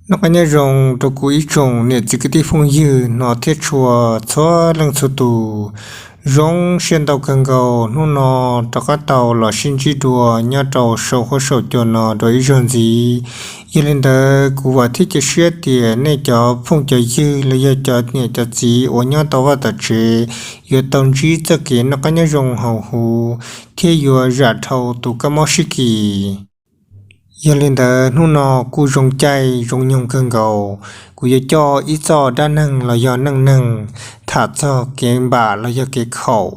Noj qab nyob zoo rau kuv ib tsoom niam txiv kwv tij phooj ywg hnov thiab tshua txhua leej txhua tus. Zoo siab ntau kawg nkaus hnub no rov qab tau los sib ntsib dua nyob rau saum huab saum cua no rau ib zaug ntxiv. Yog li ntawd kuv vam thiab cia siab tias nej cov phooj cov ywg los yog cov niam cov txiv uas nyob tom vaj tom tsev yuav tau ntsib txoj kev noj qab nyob zoo hauv huv thiab yuav zam dhau tus kab mob sib kis. Yog li ntawd hnub no kuj zoo caij zoo nyoog kawg nkaus, kuv yuav coj ib txoj dab neeg los yog neej neeg tham txog kev npam los yog kev khaum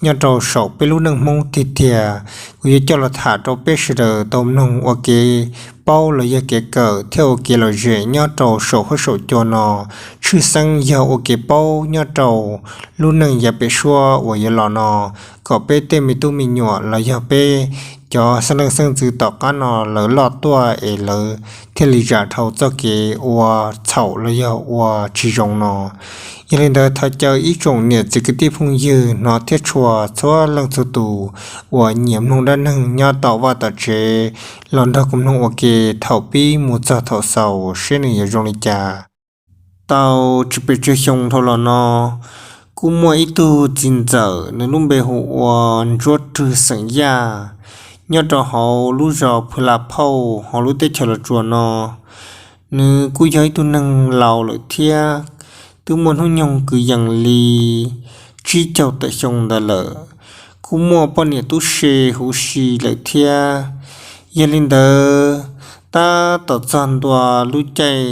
nyob rau saum peb lub neej Hmoob tiag tiag. Kuv yuav coj los tham rau peb sawv daws tau mloog ua kev paub los yog kev kawm thiab ua kev lom zem nyob rau saum huab saum cua no. Tshwj xeeb yog ua kev paub nyob rau lub neej yav pem suab uas yuav los no, kom peb tej me tub me nyuam los yog peb cov xeeb leej xeeb ntxwv tom qab no lawv loj tuaj es lawv thiaj li zam dhau txoj kev ua txhaum los yog ua tsis zoo no. Yog li ntawd thov caw ib tsoom niam txiv kwv tij phooj ywg hnov thiab tshua txhua leej txhua tus uas nyiam mloog dab neeg nyob tom vaj tom tsev los nrog kuv mloog ua ke thaum pib mus txog thaum xaus seb nws yuav zoo li cas. Tau tsis pes tsawg xyoo dhau los no, kuj muaj ib tug txiv ntxawm nws lub npe hu ua Ntsuab Rwg xeem Yaj, nyob rau hauv lub zos Phwv Lam Phauj hauv lub teb chaws Los Tsuas no. Nws kuj yog ib tug neeg laus lawm thiab, twb muaj hnub nyoog kwv yees li tsib caug tawm xyoo ntawd lawm, kuj muaj poj niam tub se huv si lawm thiab. Yog li ntawd, tab tom txog ntua lub caij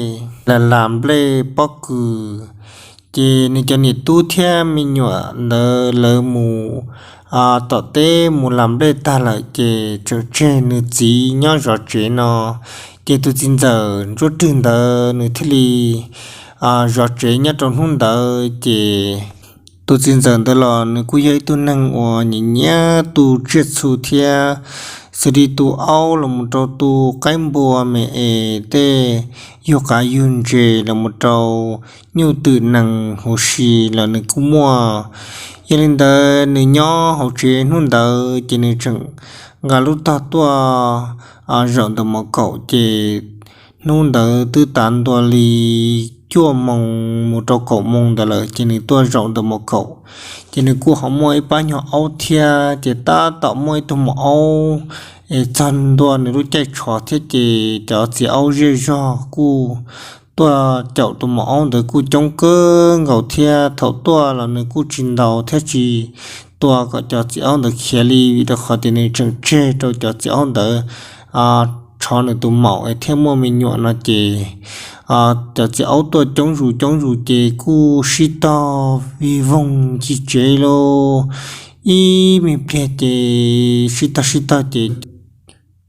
las las nplej pob kws, ces nws cov niam tub thiab me nyuam ntawd lawv mus tom teb mus las nplej tag lawm ces tseem tseg nws txiv nyob zov tsev no. Ces tus txiv ntxawm Ntsuab Rwg ntawd nws thiaj li zov tsev nyob rau hnub ntawd ces tus txiv ntxawm ntawd los nws kuj yog ib tug neeg uas nyiam nyiam tu tsiaj txhu thiab, xws li tu aub los mus rau tu qaib npua me es tej yug qav yug ntses los mus rau nyuj twm nees huv si los nws kuj muaj. Yog li ntawd nws nyob hauv tsev hnub ntawd ces nws tseem nqa lub tog tuaj zaum ntawm mos kaum ces hnub ntawd twb tav ntua li cuaj moos mus rau kaum moos ntawd lawm ces nws tuaj zaum ntawm mos kaum. Ces nws kuj ho muaj ib pab nyuag aub thiab ces tab tom muaj ib tug maum aub es txog ntua nws lub caij tshov thiab ces cov txiv aub zej zog kuj tuaj caum tus maum aub ntawd kuj coob kawg nkaus thiab. Thaum tuaj los nws kuj tsis ntaus thiab tsis tua kom cov txiv aub ntawd khiav li vim rau qhov tias nws tseem tseg rau cov txiv aub ntawd tshov nws tus maum thiab muaj me nyuam no ces cov txiv aub tuaj coob zus coob zus ces kuj sib tog vij voog ncig tsev lauj. Ib me pliag ces sib tog sib tog ces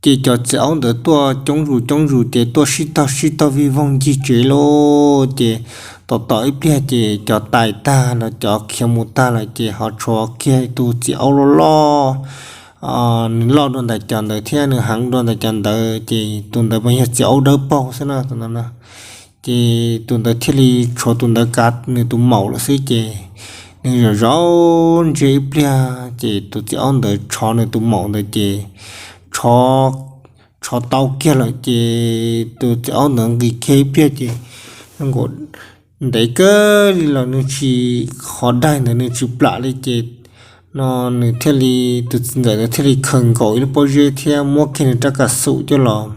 ces cov txiv aub ntawd tuaj coob zus coob zus ces tuaj sib tog sib tog vij voog ncig tsev lauj. Ces tom tom ib pliag ces cov tais tag los cov khiav mus tag lawm ces ho tshuav kiag tus txiv aub loj loj, nws loj dua ntawm cov ntawd thiab nws heev dua ntawm cov ntawd ces tus ntawd mas yog txiv aub dawb paug xwb na. Ces tus ntawd thiaj li tshuav tus ntawd kav nws tus maum lawm xwb ces nws zaum zaum ntsia ib pliag ces tus txiv aub ntawd tshov nws tus maum ntawd ces tshov tau kiag lawm ces tus txiv aub ntawd nqis kiag ib pliag ces nkaum ntev kawg li los nws tsis, qhov daig ntawd nws tsis plam li ces no nws thiaj li, tus txiv ntxawm ntawd thiaj li khaws nkaus ib lub pob zeb thiab muab kiag nws rab kam xum coj los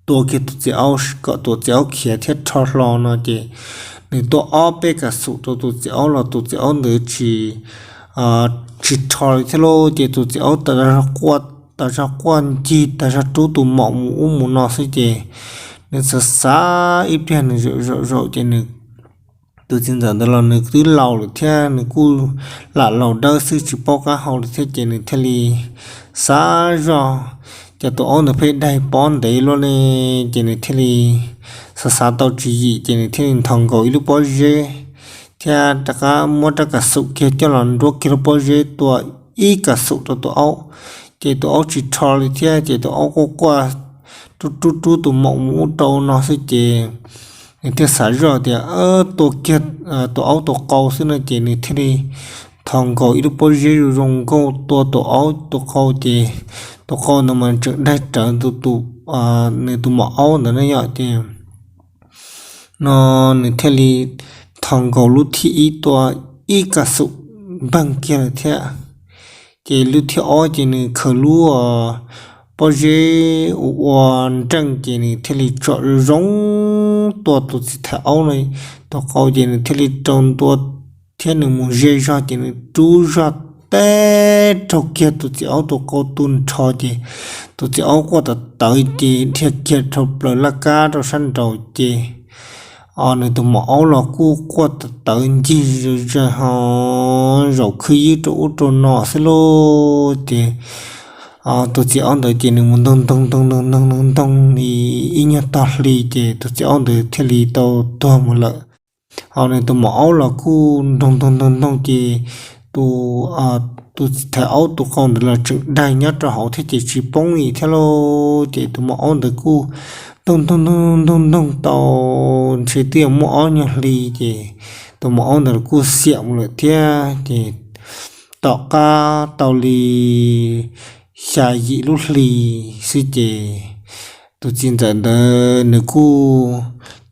tua kiag tus txiv aub kom tus txiv aub khiav thiab rho hlo no ces nws tua ob peb kam xum rau tus txiv aub los tus txiv aub ntawd tsis tsis rho li thiab lauj. Ces tus txiv aub tas zog quaj ncig tas zog rub tus maum mus ub mus no xwb ces nws xav xav ib pliag nws zaum zaum zaum ces nws, tus txiv ntxawm ntawd los nws twb laus lawm thiab nws kuj lam laus dawb xwb tsis paub qab hau li thiab ces nws thiaj li xav zoj, ces tus aub ntawd pheej daig pob ntev luaj ne ces nws thiaj li xav xav tau tswv yim ces nws thiaj li nthos nkaus ib lub pob zeb thiab rov qab muab rab kam xum kiag coj los nruab kiag lub pob zeb tua ib kam xum rau tus aub. Ces tus aub tsis rho li thiab ces tus aub quaj quaj rub rub rub tus maum mus ub rau no xwb ces nws thiaj xav zoj tias tua kiag tus aub tus qau xwb no ces nws thiaj li nthos nkaus ib lub pob zeb zoo zoo nkauj tua tus aub tus qau ces tus qau ntawd mas tseem daig rawv nws tus maum aub ntawd ne yom ces no nws thiaj li thos nkaus lub thib ib tua ib ka xum npag kiag lawm thiab. Ces lub thib ob ces nws khaws lub pob zeb ua ua nreej ces nws thiaj li tsom zoo tua tus txiv thais aub no tus qau ces nws thiaj li raug ntua thiab nws mus ze zog ces nws rub zog teb raug kiag tus txiv aub tus qau tu nrho ces tus txiv aub quaj tawv tawv ces dhia kiag rau plaws laj kab rau sab nraud ces nws tus maum aub los kuj quaj tawv tawv ncig zog ho zaum khwb ywb rau ub rau no xwb lauj. Ces tus txiv aub ntawd ces nws mus ntoog ntoog ntoog ntoog ntoog ntoog li ib nyuag tog hli ces tus txiv aub ntawd thiaj li tau tuag mus lawm. Ho nws tus maum aub los kuj ntoog ntoog ntoog ntoog ces tus, tus txiv thais aub tus qau ntawd los tseem daig nyob rau hauv thiab ces tsis poob li thiab lauj. Ces tus maum aub ntawd kuj ntoog ntoog ntoog ntoog ntoog tau ntshe twb yuav muaj ob nyuag hli ces tus maum aub ntawd kuj xiam mus lawm thiab ces tom qab tau li xya yim lub hli xwb ces tus txiv ntxawm ntawd nws kuj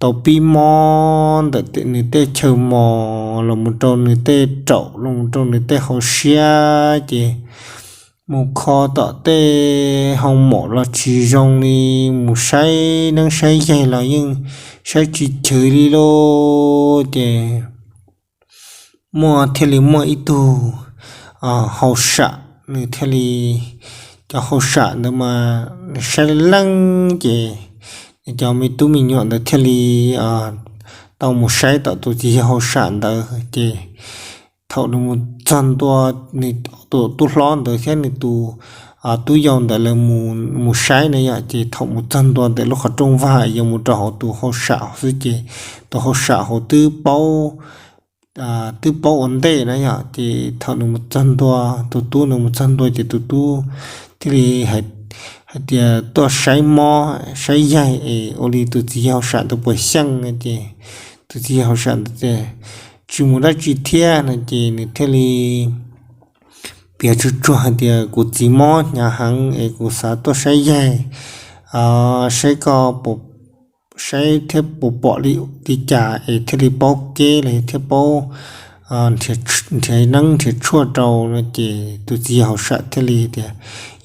tau pib mob ntawm nws tej chaw mos los mus rau nws tej raum los mus rau nws tej hauv siab ces mus kho tom tej hoo maum los tsis zoo li, mus saib neeb saib yaig los yeej saib tsis chwv li lauj. Ces muaj thiaj li muaj ib tug hauj sam, nws thiaj li, cov hauj sam ntawd mas saib leej leej ces cov me tub me nyuam ntawd thiaj li tau mus saib tom tus txiv yawg hauj sam ntawd ces thaum nws mus txog ntua, nws tus tub hlob ntawd thiab nws tus tub yau ntawd lawv mus saib na yom, ces thaum mus txog ntua ntawm lub qhov rooj vag yuav mus rau hauv tus hauj sam xwb ces tus hauj sam hauv twb paub, twb paub ua ntej na yom, ces thaum nws mus txog ntua, tus tub nws mus txog ntua ces tus tub thiaj li hais tias tuaj saib mob saib yaig es ua li tus txiv yawg hauj sam ntawd puas xyeej no ces tus txiv yawg hauj sam ntawd tias tsis mus dab tsi thiab no ces nws thiaj li piav tsuag tsuag hais tias kuv txiv mob hnyav heev es kuv xav tuaj saib yaig, saib koj, saib thiab puas pom li cas es thiaj li paub keb los thiab paub nrhiav neeb nrhiav tshuaj rau no ces tus txiv yawg hauj sam thiaj li tias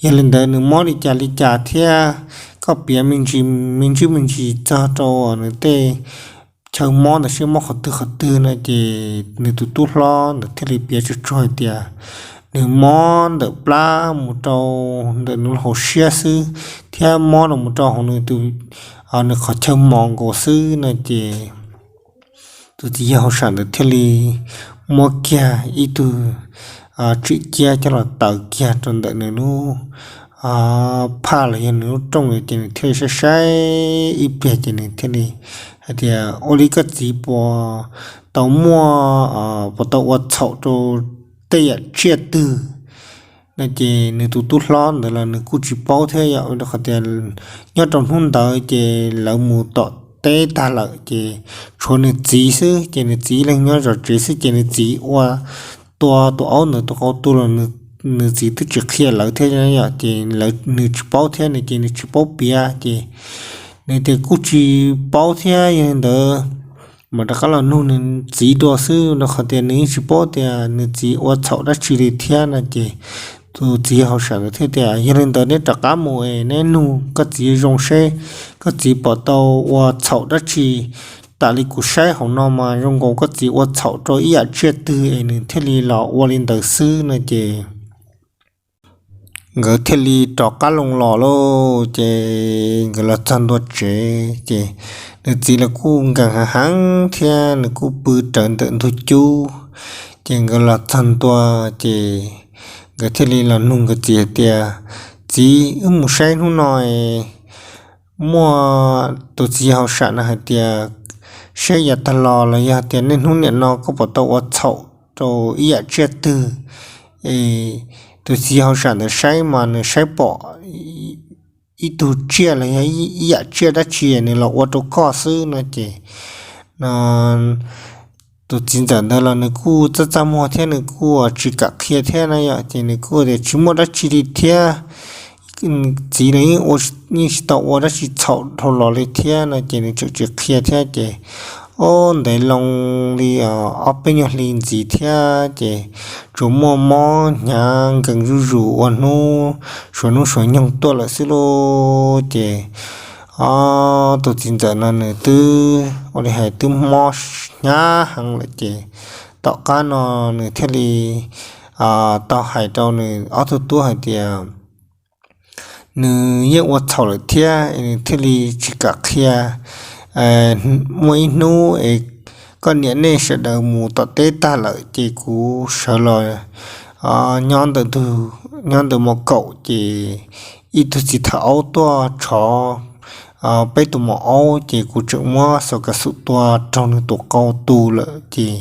yog li ntawd nws mob li cas li cas thiab koj piav me ntsis me ntsis me ntsis txog rau nws tej chaw mob ntawd seb mob qhov twg qhov twg no ces nws tus tub hlob ntawd thiaj li piav tsuag tsuag hais tias nws mob ntawm plab mus rau ntawm nws hauv siab xwb thiab mob los mus rau hauv nws tus, nws qhov chaw mos nkaus xwb no ces tus txiv yawg hauj sam ntawd thiaj li muab kiag ib tug tswm ciab coj los taws kiag rau ntawm nws lub phaj los yog nws lub rooj ntawd ces nws thiaj li saib saib ib pliag ces nws thiaj li hais tias ua li koj txiv puas tau muaj, puas tau ua txhaum rau tej yam tsiaj twg no ces nws tus tub hlob ntawd los nws kuj tsis paub thiab yom, rau qhov tias nyob rau hnub ntawd ces lawv mus tom teb tag lawm ces tshuav nws txiv xwb ces nws txiv ib leeg nyob zov tsev xwb ces nws txiv ua tua tus aub ntawd tus qau tu los nws txiv twb tsis qhia lawv thiab yom, ces nws tsis paub thiab no ces nws tsis paub piav ces nws tias kuj tsis paub thiab yog li ntawd mam rov qab los nug nws txiv dua xwb rau qhov tias nws yeej tsis paub tias nws txiv ua txhaum dab tsi li thiab no ces tus txiv yawg hauj sam ntawd thiaj tias yog li ntawd neb rov qab mus es neb nug koj txiv zoo seb koj txiv puas tau ua txhaum dab tsi, tam li kuv saib hauv no mas zoo nkaus koj txiv ua txhaum rau ib yam tsiaj twg es nws thiaj li los ua li ntawd xwb no ces nkawd thiaj li rov qab loo los lauj. Ces nkawd los txog ntua tsev ces nws txiv los kuj nkees heev heev thiab nws kuj pw rawv ntawm ntug cub. Ces nkawd los txog ntua ces nkawd thiaj li los nug nkawd txiv hais tias txiv, wb mus saib hnub no es muaj, tus txiv yawg hauj sam no hais tias saib yav tag los los yog tias niaj hnub niam no koj puas tau ua txhaum rau ib yam tsiaj twg es tus txiv yawg hauj sam ntawd saib mas nws saib pom ib tug tsiaj los yog ib yam tsiaj dab tsi nws los ua rau koj xwb no ces no tus txiv ntxawm ntawd los nws kuj txaj txaj muag thiab nws kuj tsis kam qhia thiab na yom, ces nws kuj tias tsis muaj dab tsi li thiab, txiv nws yeej tsis tau ua dab tsi txhaum dhau los li thiab no ces nws tseem tsis qhia thiab ces, ob, ntev loo li ob peb nyuag hli ntxiv thiab ces tsuas muaj mob hnyav nkees zuj zus ua hnub suav hnub suav nyoog tuaj lawm xwb lauj. Ces ob, tus txiv ntxawm no nws twb ua li hais twb mob hnyav heev lawm ces tom qab no nws thiaj li tau hais rau nws ob tug tub hais tias nws yeej ua txhaum lawm thiab es nws thiaj li tsis kam qhia. Muaj ib hnub es koj niam nej sawv daws mus tom teb tag lawm ces kuv sawv los nyob ntawm ntug, nyob ntawm mos kaum ces ib tug txiv thawj aub tuaj tshov peb tus maum aub ces kuv tseem muab xov kas xum tua raug nws tus qau tu lawm ces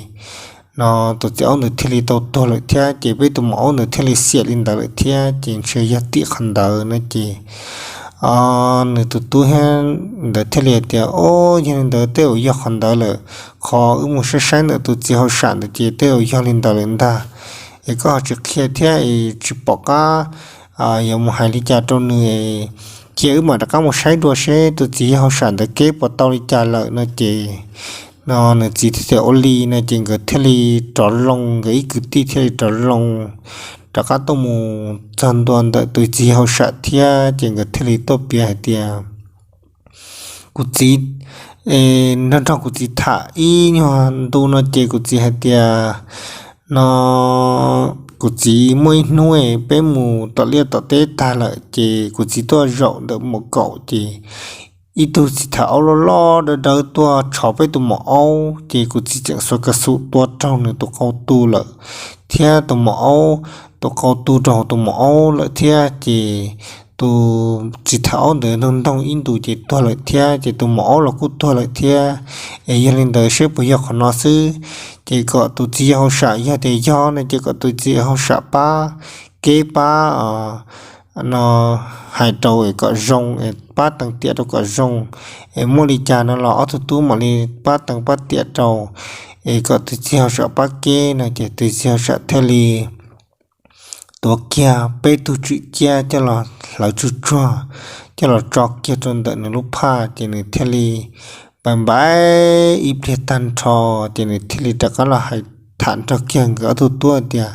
no tus txiv aub ntawd thiaj li tau tuag lawm thiab ces peb tus maum aub ntawd thiaj li xiam li ntawd lawm thiab ces ntshe yog tim qhov ntawd no ces nws tus tub ntawd thiaj li hais tias, ob, yog li ntawd tej zaum yog qhov ntawd lawm, qhov wb mus saib saib ntawm tus txiv hauj sam ntawd ces tej zaum yog li ntawd lawm ntag. Es koj ho tsis qhia thiab es tsis pom qab yuav mus hais li cas rau nws, cia wb mam rov qab mus saib dua seb tus txiv hauj sam ntawd keb puas tau li cas lawm no ces no nws txiv thiaj tias ua li no ces nkawd thiaj li rov loo, nkawd ib kwv tij thiaj li rov loo rov qab tuaj mus txog ntua ntawm tus txiv hauj sam thiab ces nkawd thiaj li tuaj piav hais tias kuv txiv, nrog nrog kuv txiv tham ib nyuag ntu no ces kuv txiv hais tias no kuv txiv muaj ib hnub peb mus tom liaj tom teb tag lawm ces kuv txiv tuaj zaum ntawm mos kaum ces ib tug txiv thawj aub loj loj dawb dawb tuaj tshov peb tus maum aub ces kuv txiv tseem xov kas xum tua raug nws tus qau tu lawm thiab tus maum aub, tus qau tu raug tus maum aub lawm thiab ces tus txiv thawj aub ntawd ntoog ntoog ib ntus ces tuag lawm thiab ces tus maum aub los kuj tuag lawm thiab. Es yog li ntawd seb puas yog qhov no xwb, ces kom tus txiv yawg hauj sam yog tias yog no ces kom tus txiv yawg hauj sam pab keb pab no hais rau kom zoo, pab tees tiam rau kom zoo, es muaj li cas no los ob tug tub mam li pab tees pab tiam rau, es kom tus txiv hauj sam pab keb no ces tus txiv hauj sam thiaj li tuav kiag peb tug tswm ciab coj los hlawv tsuag tsuag coj los tso kiag rau ntawm nws lub phaj ces nws thiaj li pais npaib ib pliag tag nrho ces nws thiaj li rov qab los hais tham nrog kiag nkawd ob tug tub tias,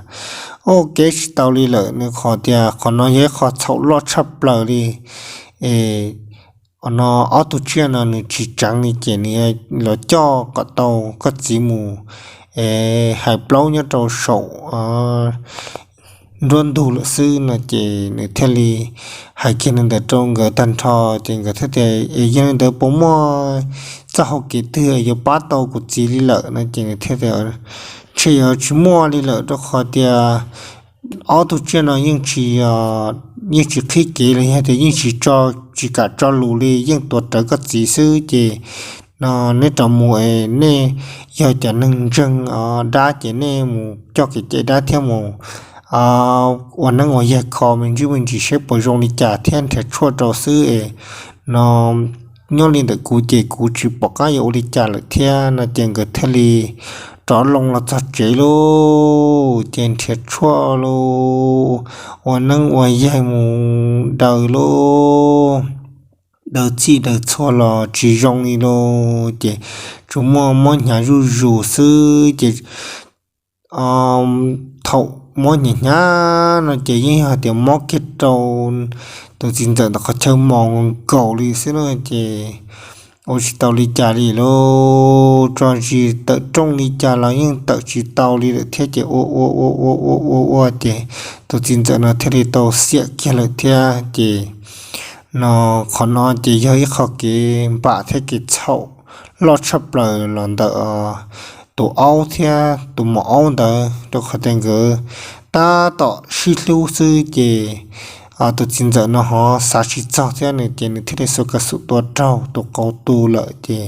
ob, keb tsis tau li lawm, nws qhov tias qhov no yog ib qho txhaum loj tshaj plaws li es no ob tug tsiaj no nws tsis tseev li ces nws los coj kom tau koj txiv mus es hais plaub nyob rau saum nruab ntug lawm xwb no ces nws thiaj li hais kiag li ntawd rau nkawd tag nrho ces nkawd thiaj tias, es yog li ntawd puas muaj txoj hau kev twg yuav pab tau kuv txiv li lawm no ces nws thiaj tias, ntshe yuav tsis muaj li lawm rau qhov tias ob tug tsiaj no yeej tsis, yeej tsis qhib kev los yog tias yeej tsis tso, tsis kam tso lus li, yeej tuav rawv koj txiv xwb ces no neb rov mus es nej yog cov neeg ntseeg dab ces nej mus coj kev cai dab thiab mus ua neeb ua yaig kho me ntsis me ntsis seb puas zoo li cas thiab nrhiav tshuaj rau xwb es no nyob li ntawm kuv ces kuv tsis pom qab yuav ua li cas lawm thiab no ces nkawd thiaj li rov loo los txog tsev lauj ces nrhiav tshuaj lauj, ua neeb ua yaig mus daws lauj, daws txhij daws txhua los tsis zoo li lauj ces tsuas muaj mob hnyav zuj zus xwb ces thaum mob hnyav hnyav no ces yeej yog tias mob kiag rau tus txiv ntxawm ntawm qhov chaw mos nkaus li xwb no ces ua tsis tau li cas li lauj, tso zis tawm rooj li cas los yeej tawm tsis tau li lawm thiab ces ua ua ua ua ua ua ua ces tus txiv ntxawm no thiaj li tau xiam kiag lawm thiab ces no qhov no ces yog ib qho kev npam thiab kev txhaum loj tshaj plaws los ntawm tus aub thiab tus maum aub ntawd rau qhov tias nkawd tab tom sib hlub xwb ces tus txiv ntxawm no ho xav tsis txog thiab nws ces nws thiaj li xub ka xum tua raug tus qau tu lawm ces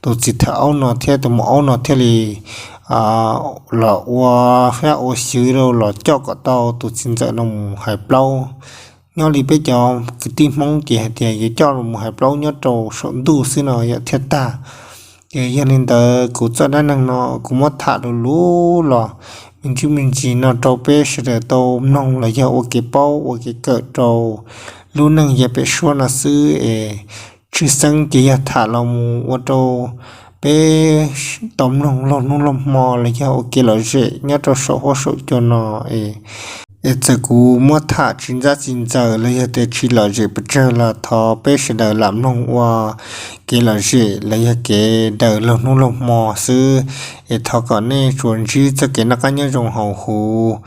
tus txiv thawj aub no thiab tus maum aub no thiaj li los ua hiab ua xyw rau los coj kom tau tus txiv ntxawm no mus hais plaub. Nyob li peb cov kwv tij Hmoob ces hais tias yuav coj los mus hais plaub nyob rau saum ntuj xwb no yom thiaj tag. Ces yog li ntawd kuv txoj dab neeg no kuv muab tham lus lus los me ntsis me ntsis no rau peb sawv daws tau mloog los yog ua kev paub ua kev kawm rau lub neej yav pem suab no xwb es tshwj xeeb ces yog tham los mus ua rau peb tau mloog laug hnub laug hmo los yog ua kev lom zem nyob rau saum huab saum cua no es es txawm kuv muab tham tsis ntxab tsis ntxaws los yog tias tsis lom zem pes tsawg los thov peb sawv daws lam mloog ua kev lom zem los yog kev daws laug hnub laug hmo xwb, es thov kom nej tsuas ntsib txoj kev noj qab nyob zoo hauv huv